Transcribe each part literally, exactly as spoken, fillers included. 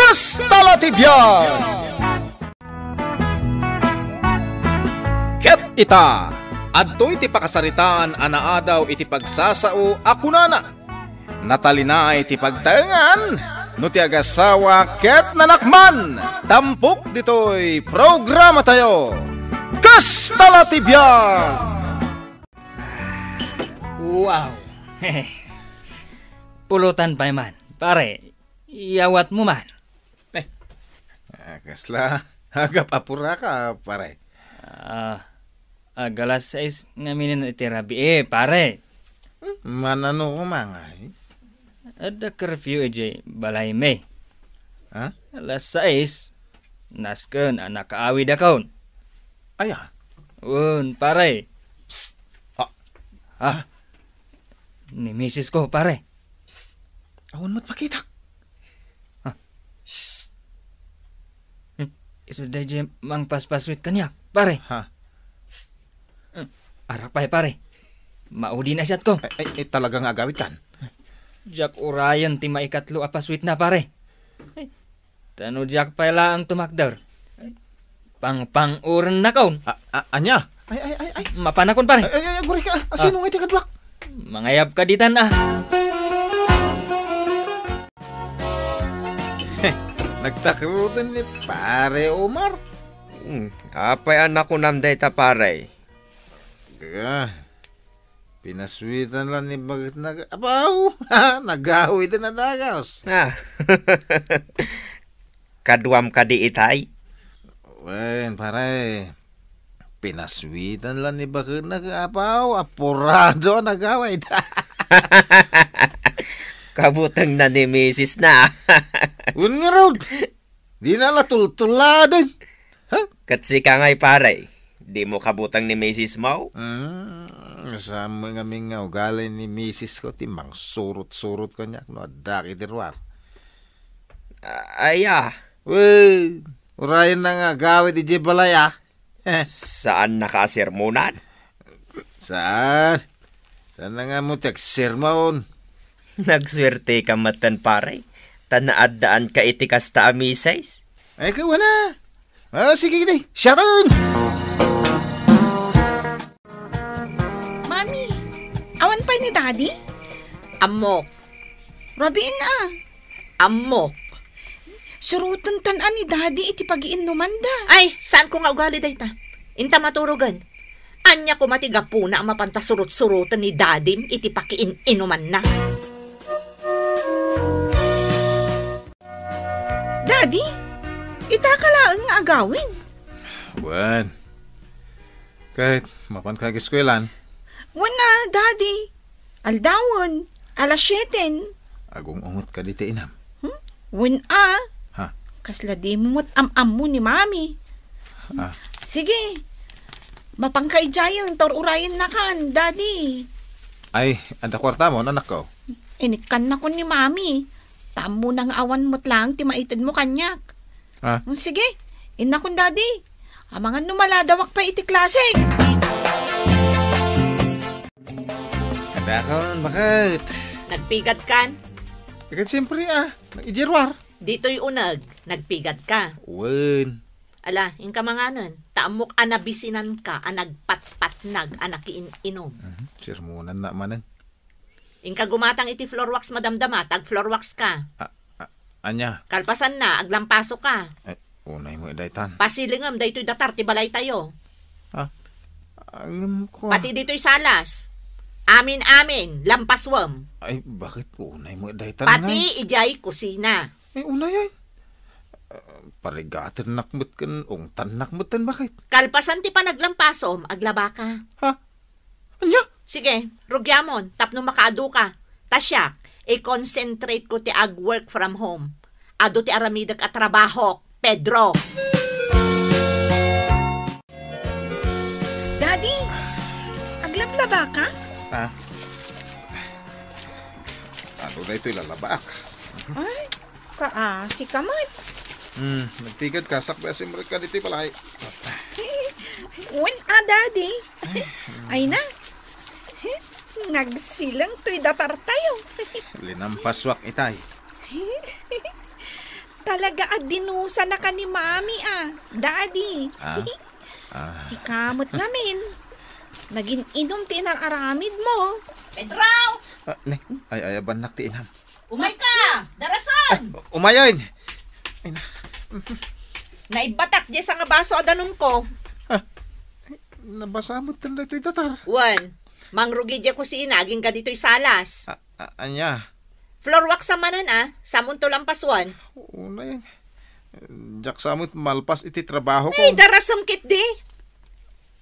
Kasta la ti biag! Ket ita, adtoy ti pakasaritaan a naadaw iti pagsasao a kunana, "Natalinay ti pagtaengan no ti agasawa ket nanakman." Tampok ditoy programatayo, Kasta la ti biag! Wow! Pulutan pay man, pare. Iyawatmo man. Eh, ah, kasla agap-apuraka, pare? Ah, ag alas sais ngamin iti rabii, pare. Hmm, manano ko mangay? Adda curfew idiay balaymi. Ha? Alas sais, nasken a nakaawidakon. Aya? Wen, pare. Psst! Ah. Ha? Ni misis ko, pare. Awan met makitak. Ah. Shh. Hmm, isu daydiay mangpaspaswit kaniak, pare. Ha? Shh. Hmm, arapay, pare. Maudi na siatko. Ay, ay, ay, talaga nga agawid kan. Diak urayen ti maikatlo a paswitna, pare. Ay, ta no diak pay laeng tumakder, pangpang-uren nakon. A-, a-, ania? Ay, ay, ay, ay. Mapanakon, pare. Ay, ay, ay, aguray ka. Ah, sino nga iti kaduak? Mangayab ka ditan, ah. Nagtakroten ni Pare Omar. Hmm, apay a nakunam dayta, pare? Ga, pinaswitan la ni baketna. Apaw, nagawid na dagas. Ah. Kaduam kadi itay? Wen, pare. Pinaswitan la ni baketna, apaw, apurado a nagawid. Kabutengna ni misis na. Wen ngarud. Dina la tultuladen. Ha? Ket sika ngay, pare, dimo kabuteng ni misis mo? Hmm, saan mo ngamin nga ugali ni misis ko ti mangsurot-surot kaniak no addak iti ruar? A-, aya? Wen, urayen na nga agawid idiay balay, ah. Eh. Saan naka a sermonan? Saan? Saan na nga mo ti agsermon? Nagsuerteka metten, pare, ta naaddaanka iti kasta a misis. Ay, kawana. Ah, sige, sige. Siaten! Mami, awan pay ni Daddy? Ammok. Rabiin, ah. Ammok. Suroten tan a ni Daddy iti pagiinnumanda. Ay, saanko nga ugali dayta. Inta maturogen. Ania koma ti gapuna a mapanta surot-suroten ni Dadim iti pakiin-inumanna? Daddy, itaka laeng nga agawid. Wen. Ket, mapanka ag-eskuelan? Wen a, Daddy. Aldawen, alas sieten. Agung-ungot kadi ti inam? Hmm? Wen a. Ha? Kasla dimo met am-ammo ni Mami. Ah. Sige. Mapanka idiayen, ta ur-urayennakan, Daddy. Ay, adda kuartamo, anakko? Inikkannakon ni Mami. Ta ammona nga awan met laeng ti maitedmo kaniak. Ah. Mm, sige, innakon, Daddy. Amangan no maladawak pay iti klase. Adakon, baket? Nagpigadkan? Ket siyempre, ah, idiay ruar. Ditoy uneg, nagpigadka. Wen. Ala, inka manganen. Ta ammok a nabisinanka a nagpatpatnag a nakiin-inom. Mhm, sermonanna manen. Inka gumatang iti floor wax madamdama, ta ag-floor wax ka. A-, a-, ania? Kalpasanna, aglampaso ka. Ay, unay mo daytan. Pasilingem daytoy datar ti balaytayo. Ha? Ngem ko. Pati ditoy salas. Amin-amin, lampasuem. Ay, baket unay mo daytan? Pati idiay kusina. Ay, unay ay. Ah, parigatennak met ken ungtannak met ten, baket? Kalpasan ti panaglampasom, aglabaka. Ha? Ania? Sige, rugiamon, tapno makaadu ka. Ta siak, i-concentrate ko ti ag-work from home. Adu ti aramidek a trabahok, Pedro. Daddy, aglablaba ka? Ah. Ano na ito'y lalabak? Ay, kaasi ka man. Hmm, nagtigad ka, sakbay asimrek ka dito'y balay. Wen a, Daddy. Ay na. Nagsileng to'y datar tayo. Linampaswak itay. Talaga a dinusa na ka ni Mami, ah. Daddy. Ah? Ah. Sika met ngamin. Nagin-inum ti inar-aramid mo. Pedro! Ah, ne, ay, ay, abannak ti inam. Umay ka! Darasan! Ay, umayen! Ay, na. Naibbatak di sa nga baso a danum ko. Ah, nabasa mo tanda ito'y datar. Wen, mangrugi di kusina, agingga dito'y salas. Ah, ah, anya? Floor wax sa manen, ah. Samunto lang pasuan. Una yan. Diak samut malpas iti trabaho ko. Ay, darasem ketdi.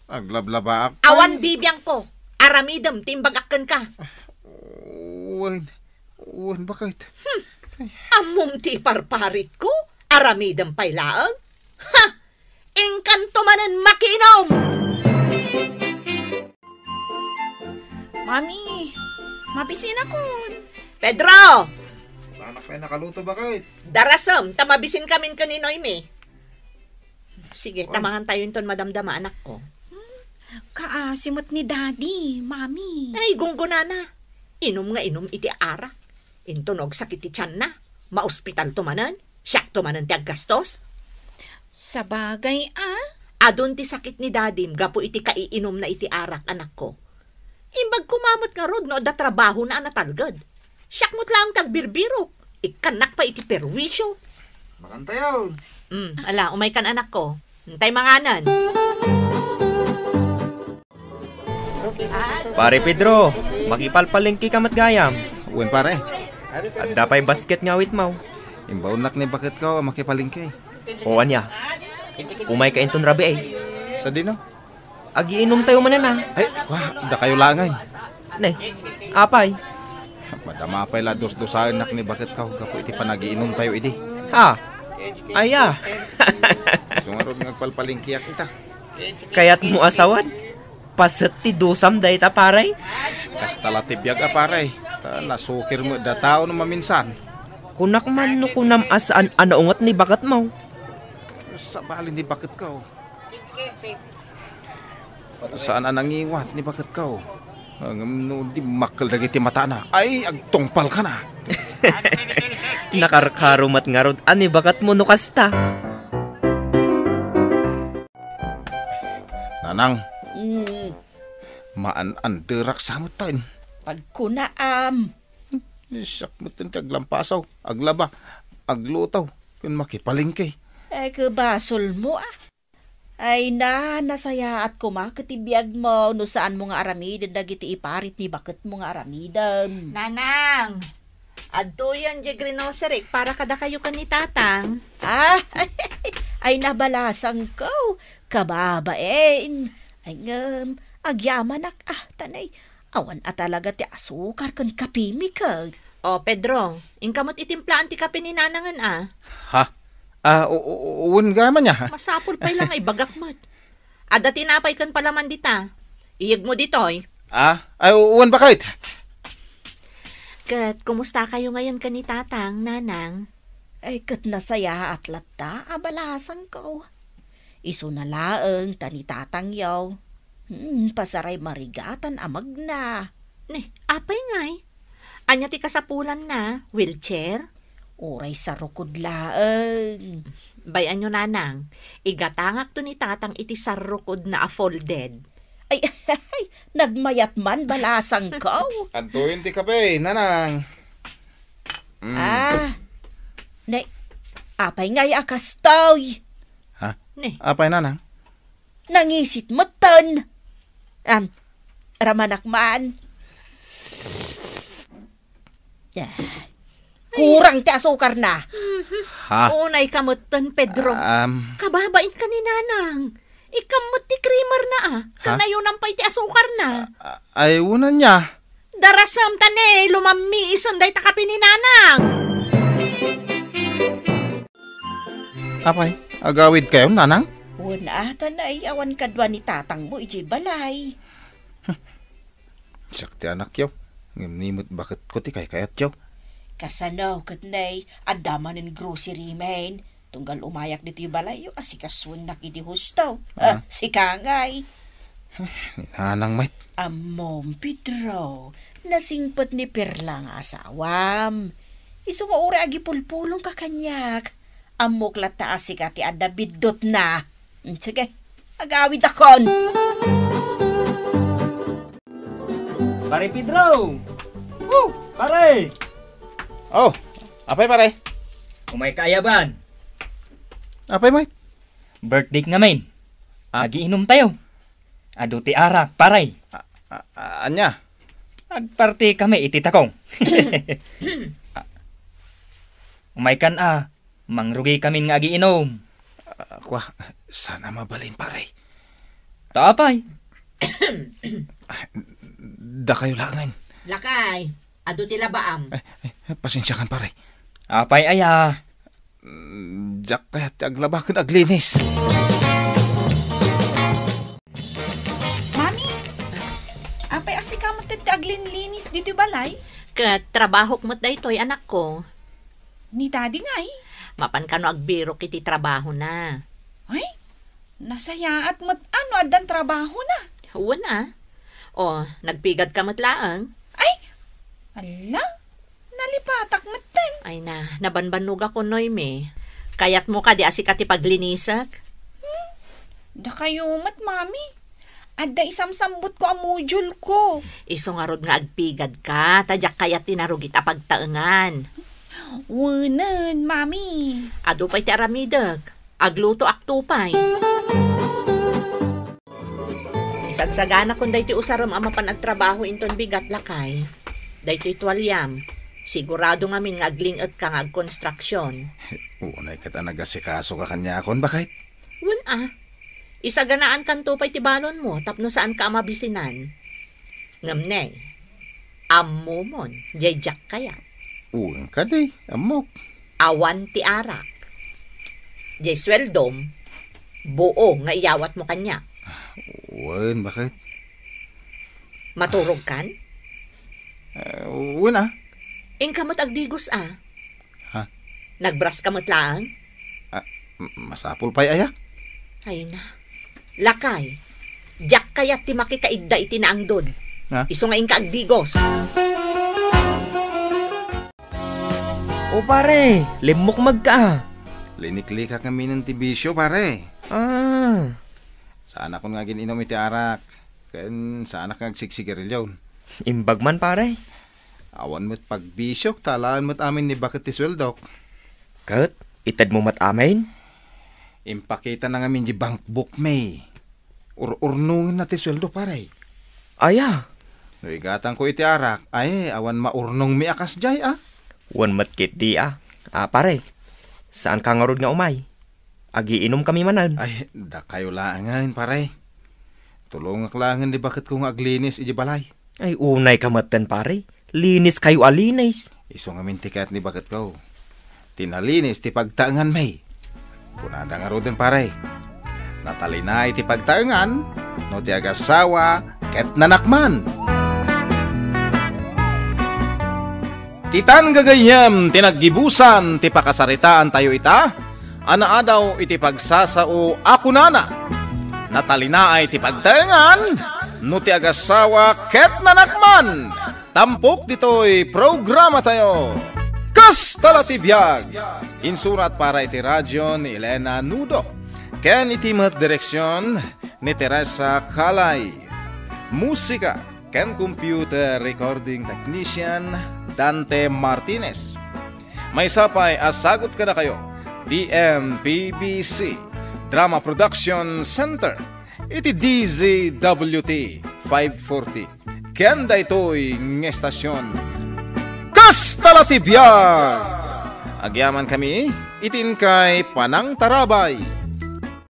Aglablabaak pay. Awan bibiangko. Aramidem ti imbagak kenka. Wen, wen, bakit? Hmm. Ammom ti iparparitko? Aramidem pay laeng? Ha! Inkanto manen makinom! Mami, mabisinakon. Pedro! Saanak pay nakaluto, bakit? Darasem, ta mabisinkamin ken ni Noemi. Sige, tamangan tayo inton madamdama, anakko. Kaasi met ni Daddy, Mami. Ay, gunggonana. Inum nga inum iti arak. Inton agsakit ti tianna, maospitalto manen. Siakto manen ti aggastos. Sabagay, ah. Adun ti sakit ni Dadim gapu iti kaiinumna iti arak, anakko. Imbag koma met ngarud no adda trabahona a natalged. Siak met laeng ti agbirbirok. Ikkannak pay iti perwisyo. Makantayon. Mm, ala, umaykan, anakko. Intay manganen. Pare Pedro, makipalpalengke ka met gayam. Wen, pare. Adda pay basket nga awitmo. Imbaonnak ni baketko a makipalengke. O ania? Umayka inton rabii. Sadino? Agiinumtayo manen, a. Ay, kua, dakayo laengen. Ne, apay? Madama pay la dusdusaennak ni baketko gapu iti panagiinumtayo idi. Ha? Aya. Isu ngarud nga agpalpalengkeak ita. Kayatmo a sawen? Paset ti dusam dayta, pare? Kasta la ti biag a, pare. Ta nasukir met dataon no maminsan. Kunak man no kunam a saan a naunget ni baketmo. Sabali ni baketko. Saan a nangiwat ni baketko. Ngem no dimmakkel dagiti matana, ay, agtungpalkana. Nakarkaro met ngarud a ni baketmo no kasta. Nanang. Mm. Maan-anderak sa metten. Pagkunaam. Siak metten ti aglampasaw, aglaba, agluto, ken makipalengke. Ay, ket basolmo, a. Ay na, nasayaat koma ket ti biagmo no saanmo nga aramiden dagiti iparit ni baketmo nga aramidem. Nanang, adtoyen diay grocery para kadakayo ken ni Tatang. Ah, ay na, balasangko, kababain. Ay ngem, agyamanak, a, tanay, awan a talaga ti asukar ken kapimi ket. O, Pedro, inka met itimplaan ti kape ni Nanangen, a. Ha? Ah, u-, u-, wen gayam ania. Masapul pay la nga ibagak met. Adda tinapay ken palaman dita. Iyegmo ditoy. Ah? Ay, u-, wen, bakit? Ket, kumustakayo ngayon ken ni Tatang, Nanang? Ay, ket nasayaat latta a balasangko. Isuna laeng ta ni Tatangyo. Hmm, pasaray marigatan a magna. Ne, apay ngay? Ania ti kasapulanna? Wheelchair? Uray sarukod laeng. Bay-anyo, Nanang, igatangakto ni Tatang iti sarukodna a folded. Ay, nagmayat man, balasangko. Adtoyen ti kape, Nanang. Mm. Ah, ne, apay ngay a kastoy? Ha? Ne. Apay, Nanang? Nangisit metten. Am, ramanak man. Ah, kurang ti asukarna. Ha? Unay ka metten, Pedro. Am. Kababain ka ni Nanang. Ikam met ti creamer na, a. Ha? Kanayonam pay ti asukarna. A-, ay, unan niya. Darasam ta ne, lumammi ison dayta kape ni Nanang. Apay, agawid kayo, Nanang? Wen, a, ta naiyawan kadua ni tatangmo idiay balay. Siak ti anakyo, ngem ni met baketko ti kaykayatyo. Kasano ket nay, adda manen grocery men, tunggal umayak ditoy balayyo, asikasoennak iti husto. Ah. Ah, sika ngay. Ni Nanang met. Ammom, Pedro, nasingpet ni Perla nga asawam. Isu nga uray agipulpulongka kaniak. Ammok latta a sika ti adda biddutna. Sige, agawidakon. Pare Pedro! Oh, pare! Oh, apay, pare? Umayka aya ban? Apay, Mike? Birthday ngamin. Ah. Agiinom tayo. Adu ti arak, pare. Ah, ah, ah, ania? Agparti kami iti takong. Umaykan a, mangrugi kami nga agiinom. Ah, kwa, saan a mabalin, pare. Ta apay? Ah, dakayo laengen. Lakay, adu ti labaam. Eh, eh, pasensiakan, pare. Apay aya? Mm, diak kayat ti aglaba ken aglinis. Mami, apay a sika met ti aglinlinis ditoy balay? Ket trabahok met daytoy, anakko. Ni Daddy ngay? Mapan kano agbirok iti trabahona. Ay, nasayaat met a no addan trabahona. Wen a. O, nagpigad ka met laeng? Ay, ala, nalipatak metten. Ay na, nabanbannogakon, Noemi. Kayatmo kadi a sika ti paglinisek? Hmm, dakayo met, Mami. Adda isamsambutko a module ko. Isu ngarud nga agpigad ka, ta diak kayat ti narugit a pagtaengan. Wenen, Mami. Adu pay ti aramidek. Aglutoak to pay. Isagsaganakon daytoy usarem a mapan agtrabaho inton bigat, lakay. Daytoy tualiam. Sigurado ngamin nga agling-etka nga agkonstruksion. Unay ket a nagasikasoka kaniakon, baket? Wen a. Isaganaan kanto pay ti balonmo tapno saanka a mabisinan. Ngem ne, ammomon, diay diak kayat. Wen kadi, ammok. Awan ti arak. Diay sueldom, buo nga iyawatmo kaniak. Wen, baket? Maturogkan? Eh, wen a. Inka met agdigos a. Ha? Nagbras ka met laeng? Ah, m-, masapul pay aya? Ay na. Lakay, diak kayat ti makikaidda iti naangdod. Ha? Isu nga inka agdigos. O pare, limmukmegka a. Liniklikak ngamin ti bisio, pare. Ah. Saanakon nga agin-inom iti arak, ken saanak nga agsigsigarilio. Imbag man, pare. Awan met pagbisiok, ta alaen met amin ni baket ti sueldok. Ket, itedmo met amin? Impakitana ngamin di bankbook mi. Ur-urnongenna ti sueldo, pare. Aya? No igatangko iti arak, ay, awan maurnongmi a kasdiay, a? Wen met ketdi, a. A, pare, saanka ngarud nga umay? Agiinomkami manen. Ay, dakayo laengen, pare. Tulongak laengen ni baketko nga aglinis iti balay. Ay, unayka metten, pare. Liniskayo a linis. Isu ngamin ti kayat ni baketko. Ti nalinis ti pagtaenganmi. Kunada ngaruden, pare. Natalinaay ti pagtaengan no ti agasawa ket nanakman. Ditan gagayyem ti naggibusan ti pakasaritaantayo ita a naadaw iti pagsasao a kunana, "Natalinaay ti pagtaengan no ti agasawa ket nanakman." Tampok ditoy programatayo, Kasta la ti Biag. Insurat para iti radio ni Elena Nudo, ken iti met direksion ni Teresa Calay. Musika ken computer recording technician, Dante Martinez. Maysa pay a sagut kadakayo ti M P B C Drama Production Center iti D Z W T five forty. Ken daytoy nga estasion, Kasta la ti Biag! Agyamankami iti inkay panangtarabay.